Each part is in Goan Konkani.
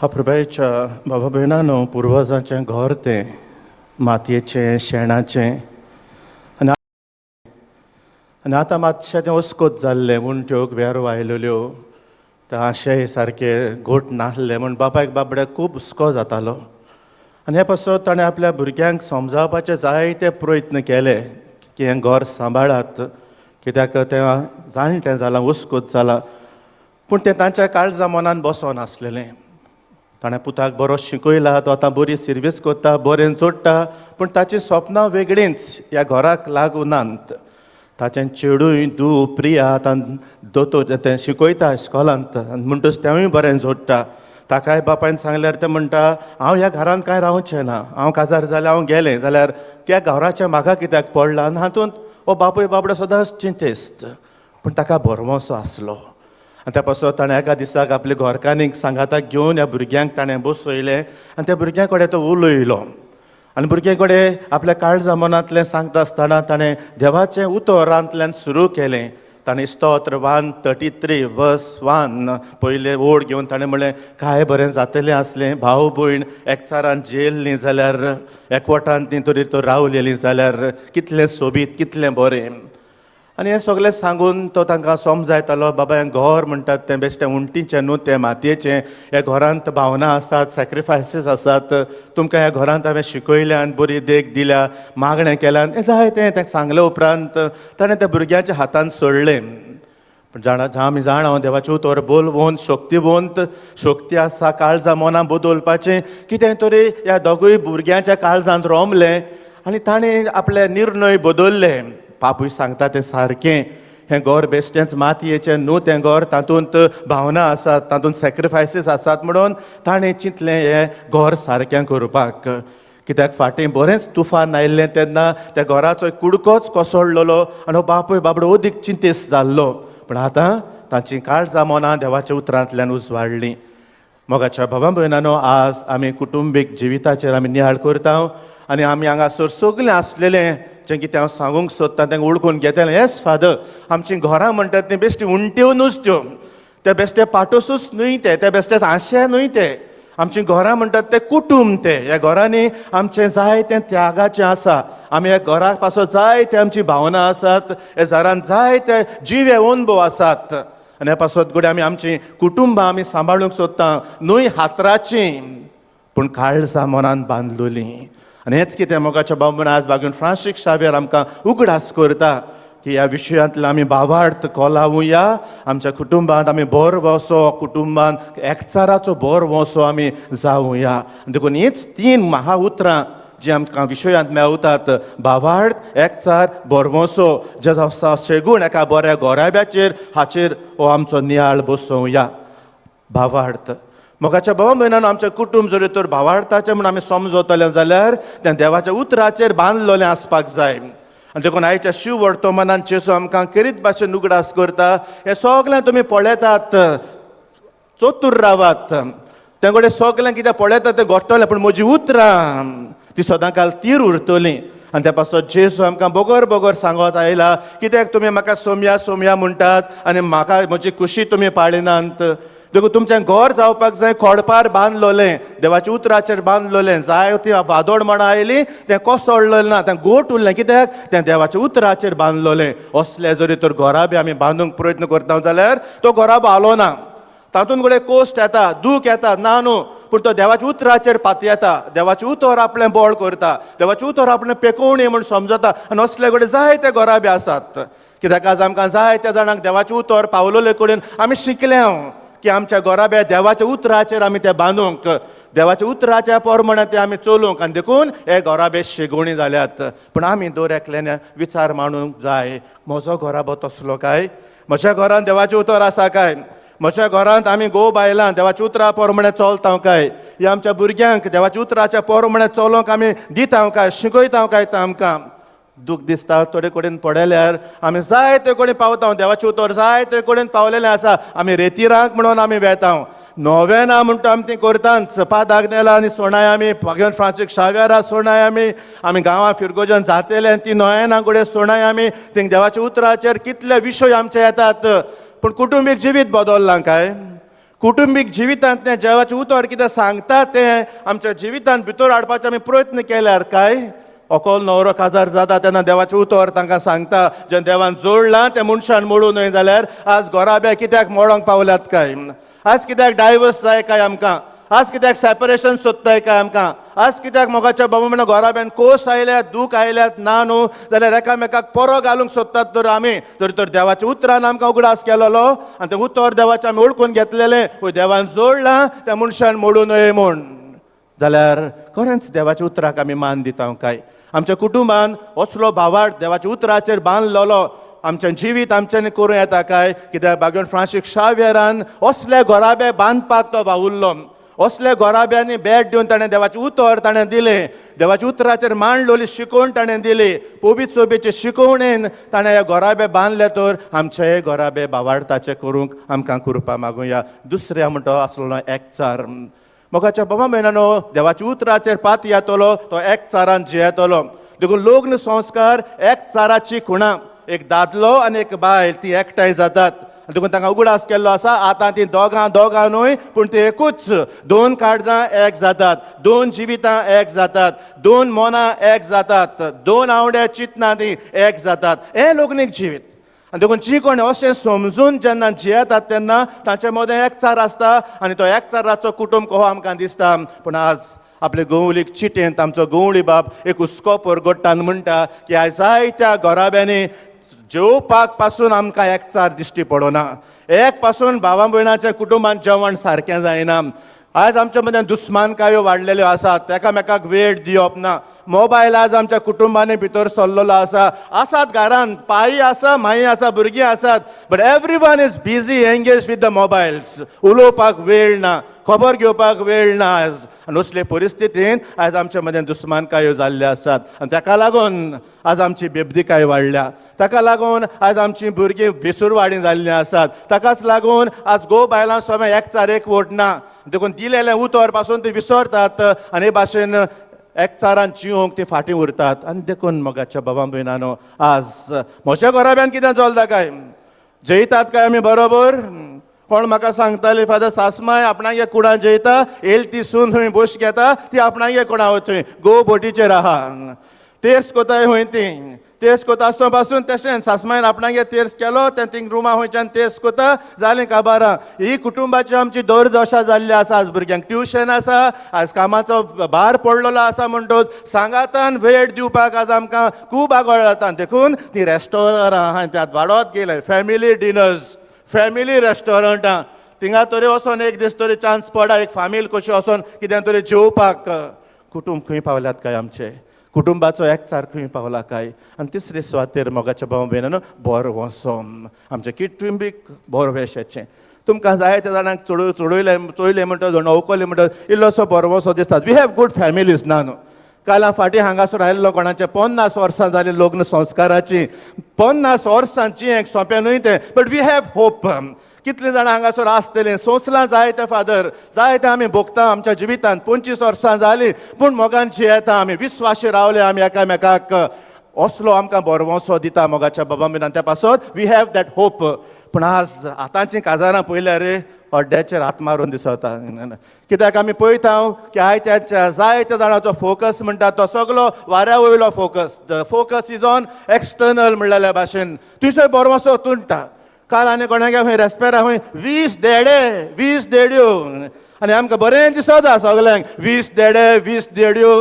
अप्रुबायेच्या बाबा भयणानो, पुर्वजांचें घर तें मातयेचें, शेणाचें आनी आनी आतां मातशें तें अस्कोत जाल्लें. उंट्यो वेरो आयलेल्यो, ते आशेय सारके घोट नासले म्हूण बापायक बाबड्याक खूब हुस्को जातालो. आनी हे पासत ताणें आपल्या भुरग्यांक समजावपाचे जायते प्रयत्न केले की हें घर सांबाळात, कित्याक तें जाणटें जालां, अस्कोत जालां. पूण तें तांच्या काळजा मनान बसोन आसलेलें. ताणें पुताक बरो शिकयला, तो आतां बरी सिर्वीस करता, बरें जोडटा, पूण ताचीं सपनां वेगळींच, ह्या घराक लागू नात. ताचें चेडूय धूव प्रिया आतां दोतोर, तें शिकयता इस्कॉलांत, म्हणटच तेंवूय बरें जोडटा. ताकाय बापायन सांगल्यार तें म्हणटा, हांव ह्या घरांत कांय रावचें ना, हांव काजार जाल्यार, हांव गेलें जाल्यार त्या घराचें म्हाका कित्याक पडलां? आनी हातूंत हो बापूय बाबडो सदांच चिंतेस्त. पूण ताका भरवंसो आसलो आनी त्या पासत ताणें एका दिसाक आपले घरकान्नीक सांगाताक घेवन ह्या भुरग्यांक ताणें बसयलें आनी त्या भुरग्यां कडेन तो उलयलो. आनी भुरग्यां कडेन आपल्या काळजा मनांतलें सांगता आसतना ताणें देवाचें उतरांतल्यान सुरू केलें. ताणें स्तोत्र 133 वर्स 1 पयलें ओड घेवन ताणें म्हणलें, काय बरें जातलें आसलें भाव भयण एकचारान जियेल्लीं जाल्यार, एकवटान तीं तरी तो रावलेलीं जाल्यार कितलें सोबीत, कितलें बरें. आनी हें सगळें सांगून तो तांकां समजायतालो, बाबा हें घर म्हणटात तें बेश्टें उंटीचें न्हू, तें मातयेचें. ह्या घरांत भावना आसात, सॅक्रिफायसीस आसात. तुमकां ह्या घरांत हांवें शिकयल्यान, बरी देख दिल्या, मागणें केल्यान. हें जाय तें तें सांगले उपरांत ताणें त्या भुरग्यांच्या हातान सोडलें. पूण जाणा आमी जाणा, देवाचें उतर बोलवंत, शक्तिवंत, शक्ती आसा काळजां मनां बदलपाचें. कितें तरी ह्या दोगूय भुरग्यांच्या काळजांत रोमलें आनी ताणें आपले निर्णय बदलले. बापूय सांगता तें सारकें, हें घर बेश्टेंच मातयेचें न्हू, तें घर, तातूंत भावना आसात, तातूंत सॅक्रिफायसीस आसात. म्हणून ताणें चिंतलें हें घर सारकें करपाक, कित्याक फाटीं बरेंच तुफान आयिल्लें तेन्ना त्या घराचो कुडकोच कोसळ्ळलो आनी हो बापूय बाबडो अदीक चिंतेस्त जाल्लो. पूण आतां तांची काळजां मनां देवाच्या उतरांतल्यान उजवाडलीं. मोगाच्या भावा भयणानो, आज आमी कुटुंबीक जिविताचेर आमी नियाळ करता आनी आमी हांगासर सगळें आसलेलें जें कितें हांव सांगूंक सोदता तेंकां वळखून घेतलें. येस फादर, आमचीं घरां म्हणटात तीं बेश्टी उंट्यो न्हूच त्यो, ते बेश्टे पाटोसूच न्हय ते, ते बेश्टे आशे न्हय ते. आमचीं घरां म्हणटात ते कुटूंब ते. ह्या घरांनी आमचें जायतें त्यागाचें आसा. आमी ह्या घरा पासत जायते आमची भावना आसात, ह्या घरांत जायते जिवे अनुभव आसात. आनी ह्या पासत घडये आमी आमचीं कुटुंबां आमी सांबाळूंक सोदता, न्हय हातराचीं पूण काळजां मनान बांदलोलीं. आनी हेंच कितें मोगाच्या बाबून आज बागून फ्रांसीस शावियर आमकां उगडास करता की ह्या विशयांतल्यान आमी भावार्थ कोलावुया. आमच्या कुटुंबांत आमी भरवंसो, कुटुंबांत एकचाराचो भरवंसो आमी जावुया. देखून हीच तीन महा उतरां जी आमकां विशयांत मेवतात, भावार्थ, एकचार, भरवंसो, जे आसा शेगूण एका बऱ्या गोराब्याचेर, हाचेर हो आमचो नियाळ बसोवया. भावार्थ, मोगाच्या भावा भयणान, आमचें कुटूंब जरी तर भावार्थाचें म्हूण आमी समजतलें जाल्यार तें देवाच्या उतराचेर बांदलेलें आसपाक जाय. आनी देखून आयच्या शिव वर्तमानान जेजू आमकां खेरीत भाशेन उगडास करता, हें सगळें तुमी पळयतात, चतूर रावात. ते कडेन सगळें कितें पळयतात तें घडटलें, पूण म्हजी उतरां ती सदां काल तीर उरतलीं. आनी त्या पासत जेजू आमकां बगर बगर सांगत आयला, कित्याक तुमी म्हाका सोमया सोमया म्हणटात आनी म्हाका म्हजी खुशी तुमी पाळिनात? देखून तुमचें घर जावपाक जाय खोडपार बांदलोलें, देवाच्या उतराचेर बांदलोलें. जाय ती वादोड म्हण आयली, तें कोसळलें ना, तें गोट उरलें, कित्याक तें देवाच्या उतराचेर बांदलोलें. असलें जरी तर घराबी आमी बांदूंक प्रयत्न करता जाल्यार तो घराबो हालो ना. तातूंत कडेन कोश्ट येता, दूख येता, ना न्हू, पूण तो देवाच्या उतराचेर पातयेता, देवाचें उतर आपलें बळ करता, देवाचें उतर आपलें पेकोवणी म्हूण समजता. आनी असले कडेन जायते घराबे आसात, कित्याक आज आमकां जायत्या जाणांक देवाचें उतर पावलोले कडेन आमी शिकले की आमच्या घराब्या देवाच्या उतराचेर आमी ते बांदूंक, देवाच्या उतराच्या प्रमाणे ते आमी चलूंक. आनी देखून हे घराबे शेगोणी जाल्यात. पूण आमी दर एकल्यान विचार मांडूंक जाय, म्हजो घराबो तसलो काय? म्हज्या घरांत देवाचें उतर आसा काय? म्हज्या घरांत आमी घोव बायलां देवाच्या उतरा प्रमाणे चलता काय? या आमच्या भुरग्यांक देवाच्या उतराच्या प्रमाणे चलोवंक आमी दिता काय, शिकयता काय? तें आमकां दूख दिसता थोडे कडेन पळयल्यार. आमी जायते कडेन पावता, देवाचें उतर जायते कडेन पावलेलें आसा. आमी रेतिरांक म्हणून आमी वेता, नोवेना म्हणटा आमी ती करताच, पादाग्नेला आनी सोणाय आमी, बागेवन फ्रांसीस शाव्यारा सोणाय आमी, आमी गांवां फिरगोजन जातेले आनी ती नोयेना कडेन सोणाय आमी. थिंग देवाच्या उतराचेर कितले विशय आमचे येतात, पूण कुटुंबीक जिवीत बदललां काय? कुटुंबीक जिवितांतलें देवाचें उतर कितें सांगता तें आमच्या जिवितांत भितर हाडपाचे आमी प्रयत्न केल्यार काय? ओकोल न्हवरो काजार जाता तेन्ना देवाचें उतर तांकां सांगता, जें देवान जोडलां तें मनशान मोडूं न्हय. जाल्यार आज घराब्या कित्याक मोडोंक पावल्यात काय? आज कित्याक डायवर्स जाय काय आमकां? आज कित्याक सेपरेशन सोदताय काय आमकां? आज कित्याक मोगाच्या बाबा म्हणून घराब्यान कोस आयल्यात, दूख आयल्यात? ना न्हू, जाल्यार एकामेकाक परो घालूंक सोदतात. तर आमी जर तर देवाच्या उतरान आमकां उगडास केलेलो आनी तें उतर देवाचें आमी वळखून घेतलेलें, देवान जोडलां त्या मनशान मोडूं न्हय म्हूण, जाल्यार खरेंच देवाच्या उतराक आमी मान दिता काय? आमच्या कुटुंबान असलो भावार्थ देवाच्या उतराचेर बांदलेलो आमचें जिवीत आमच्यांनी करूं येता काय? कित्याक बागेवन फ्रांसीस शाव्यरान असले घराबे बांदपाक तो वावुरलो. असल्या घराब्यांनी भेट दिवन ताणें देवाचें उतर ताणें दिलें, देवाच्या उतराचेर मांडलोली शिकवण ताणें दिली. पवित्र सोबेचे शिकवणेन ताणें हे घराबे बांदले. तर आमचे घराबे भावार्थाचे करूंक आमकां कृपा मागुया. दुसऱ्या म्हणटा आसलो एकचार. मोगाच्या बाबा भयणानो, देवाच्या उतराचेर पात येतलो तो एकचारान जियेतलो. देखून लग्न संस्कार एकचाराची खुणा. एक दादलो आनी एक बायल ती एकठांय जातात, देखून तांकां उगडास केल्लो आसा, आतां ती दोगां दोगां न्हय पूण ती एकूच. दोन काळजां एक जातात, दोन जिवितां एक जातात, दोन मनां एक जातात, दोन आवड्या चिंतनां ती एक जातात. हें लग्नीक जिवीत. आनी देखून जी कोण अशें समजून जेन्ना जियेतात तेन्ना तांचे मदें एकचार आसता आनी तो एकचाराचो कुटुंब कहो आमकां दिसता. पूण आज आपले गवळीक चिटयेंत आमचो गवळी बाब एक हुस्को परगट्टान म्हणटा की आयज जायत्या घराब्यांनी जेवपाक पासून आमकां एकचार दिश्टी पडना. एक पासून भावा भयणाच्या कुटुंबान जेवण सारकें जायना. आज आमच्या मदें दुस्मानकायो वाडलेल्यो आसात, एकामेकाक वेळ दिवप ना. मोबायल आज आमच्या कुटुंबांनी भितर सरलेलो आसा. आसात घरान पाई आसा, माई आसा, भुरगीं आसात, but everyone is busy, engage with the mobiles. उलोवपाक वेळ ना, खबर घेवपाक वेळ ना आयज. आनी असले परिस्थितीन आयज आमच्या मदें दुस्मानकायो जाल्ल्यो आसात आनी ताका लागून आज आमची बेबदीकाय वाडल्या. ताका लागून आज आमची भुरगीं बेसूरवाडी जाल्लीं आसात. ताकाच लागून आज घोव बायलां सगळें एकचार एकवट ना. देखून दिलेलें उतर पासून ती विसरतात आनी हे भाशेन एकचारान जिवंक ती फाटीं उरतात. आनी देखून मोगाच्या बाबा भयणानो, आज म्हज्या घराब्यान कितें चलता काय? जेयतात काय आमी बरोबर? कोण म्हाका सांगताले, फादर, सासमाय आपणागे कुडां जेयता, येयल ती सून थंय बोश घेता, ती आपणागे कुडां वतूय गो बोटीचेर आहा. तेर्स कोताय खंय ती तेर्स कोता आसतना पासून तशेंच सासमायन आपणागे तेर्स केलो, तें थिंग रुमा खंयच्यान तेर्स कोता, जालें काबारां. ही कुटुंबाची आमची दुर्दशा जाल्ली आसा. आज भुरग्यांक ट्युशन आसा, आज कामाचो भार पडलेलो आसा, म्हणटोच सांगातान वेळ दिवपाक आज आमकां खूब आगळ जाता. देखून ती रेस्टोरंटां आहा त्यात वाडत गेले, फॅमिली डिनर्स, फॅमिली रेस्टॉरंटां, थिंगा तरी वचोन एक दीस तरी चान्स पडा एक फामील कशी वचोन कितें तरी जेवपाक. कुटूंब खंय पावल्यात काय आमचे? कुटुंबाचो एकचार खंय पावला काय? आनी तिसरे सुवातेर मोगाच्या भाव भयणानो, बरो वसोम आमचें कुटुंबीक बोरवेशाचें. तुमकां जायत्या जाणांक चडय चडयलें चोयलें म्हणटा, वळखलें म्हणटा, इल्लोसो बरवसो दिसतात. We have good families ना न्हू. काल हांव फाटीं हांगासर आयिल्लो, कोणाचें 50 वर्सां जालीं लग्न संस्काराची. 50 वर्सांची एक सोंपें न्हय तें, but we have hope. कितलीं जाणां हांगासर आसतलीं सोंसलां जायते फादर, जायते आमी भोगता आमच्या जिवितांत. 25 वर्सां जालीं पूण मोगान जियेता आमी, विस्वाशी रावले आमी एकामेकाक. असलो आमकां बरवसो दिता मोगाच्या बाबा बिनान, त्या पासत we have that hope. पूण आज आतांचीं काजारां पळयल्यार रे हड्ड्याचेर हात मारून दिसता. कित्याक आमी पळयता की आयत्याच्या जायत्या जाणांचो फोकस म्हणटा तो सगलो वाऱ्या वयलो focus. The focus is on external म्हणलेल्या भाशेन तुजो बरवसो तुंटा. काल आनी कोणागे खंय रेस्पेरा खंय 20 देडे, 20 देड्यो, आनी आमकां बरें दिसता सगल्यांक, 20 देडे, 20 देड्यो.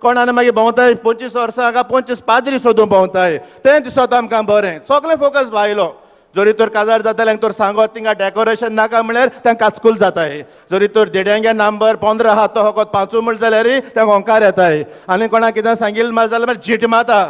कोण आनी मागीर भोंवताय 25 वर्सां हांगा 25 पाद्री सोदून भोंवताय, तें दिसता आमकां बरें. सगलें फोकस भायलो. जरी तर काजार जाताल्यांक तर सांगत तिंगा डेकोरेशन नाका म्हळ्यार तें काचकूल जाताय. जरी तर देड्यांगे नंबर 15 आहा तो फकत पांचू म्हण जाल्यार तें ओंकार येताय. आनी कोणाक कितें सांगिल्लें मार जाल्यार मागीर झीट मारता.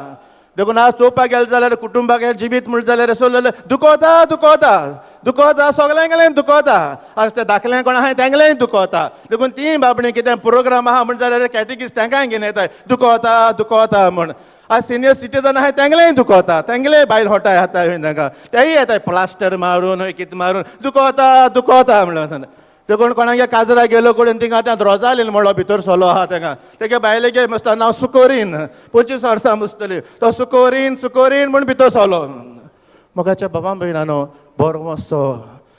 देखून आज चोवपाक गेलें जाल्यार कुटुंबाक जिवीत म्हण जाल्यार असो दुखोता, दुखोता, दुखोता, सगल्यांगेलें दुखोता. आज ते दाखले कोण आहाय तेंगलेंय दुखोता. देखून ती बाबणी कितें प्रोग्राम आहा म्हण जाल्यार कॅटेकीस तेंकांय घेवन येताय, दुखोता दुखोता म्हण. आज सिनियर सिटीजन आहाय तेंगलेंय दुखोता, तेंगले बायल होटाय हाताय तांकां, तेय येताय प्लास्टर मारून कितें मारून, दुखोता दुखोता म्हणून. देखून कोणागे काजरा गेलो कडेन थिंगा आतां रोजालीन म्हणलो भितर सोलो आहा तेंगा, तेगे बायलेगे मस्त नांव सुकोरीन, 25 वर्सां मुसतली, तो सुकोरीन सुकोरीन म्हूण भितर सोलो. मोगाच्या बाबा भयणानो, बरो मातसो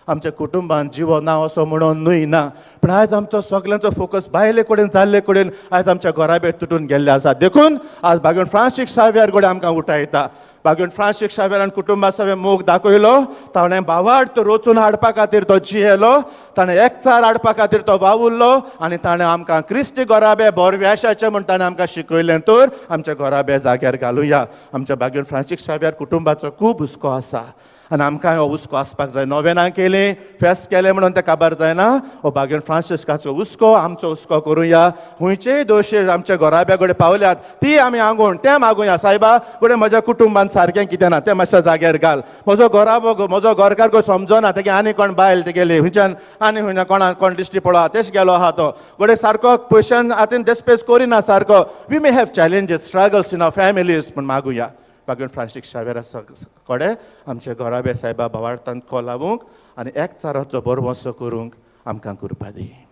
आमच्या कुटुंबान जिवो ना असो म्हणून न्हय ना, पूण आयज आमचो सगल्यांचो फोकस भायले कडेन जाल्ले कडेन आयज आमच्या घराबे तुटून गेल्ले आसा. देखून आज बागेवन फ्रांसीक शाव्यार कडेन आमकां उठायता. बागेवन फ्रांसीक शाव्यारान कुटुंबा सगळें मोग दाखयलो. ताणें भावार्थ रोचून हाडपा खातीर तो जियेलो, ताणें एकचार हाडपा खातीर तो वावुरलो आनी ताणें आमकां क्रिस्ती घराबे बोरव्याशाचें म्हूण ताणें आमकां शिकयलें. तर आमच्या घराबे जाग्यार घालुया. आमच्या बागेवन फ्रांसीक शाव्यार कुटुंबाचो खूब हुस्को आसा आनी आमकां हो हुस्को आसपाक जाय. नोवेनां केलीं, फेस्त केलें म्हणून तें काबार जायना. हो बागेवन फ्रांसिस्काचो हुस्को आमचो हुस्को करुया. खंयचेय दोशेर आमच्या घराब्या कडेन पावल्यात ती आमी आंगोण तें मागुया, सायबा कडेन म्हज्या कुटुंबान सारकें कितें ना तें मातशें जाग्यार घाल. म्हजो घराबो म्हजो घरकार कोण समजना, तेगे आनी कोण बायल तेगेली खंयच्यान आनी खंयच्या कोणा कोण दिश्टी पळो तेश गेलो आहा, तो घडये सारको पयशान आतां देस्पेस करिना सारको. We may have challenges, struggles in our families, पूण मागुया बागेवन फ्रांसीक शावेरा कडेन आमचे घराबे सायबा भावार्थान कोलावूंक आनी एकचाराचो भरवंसो करूंक आमकां कृपा दी.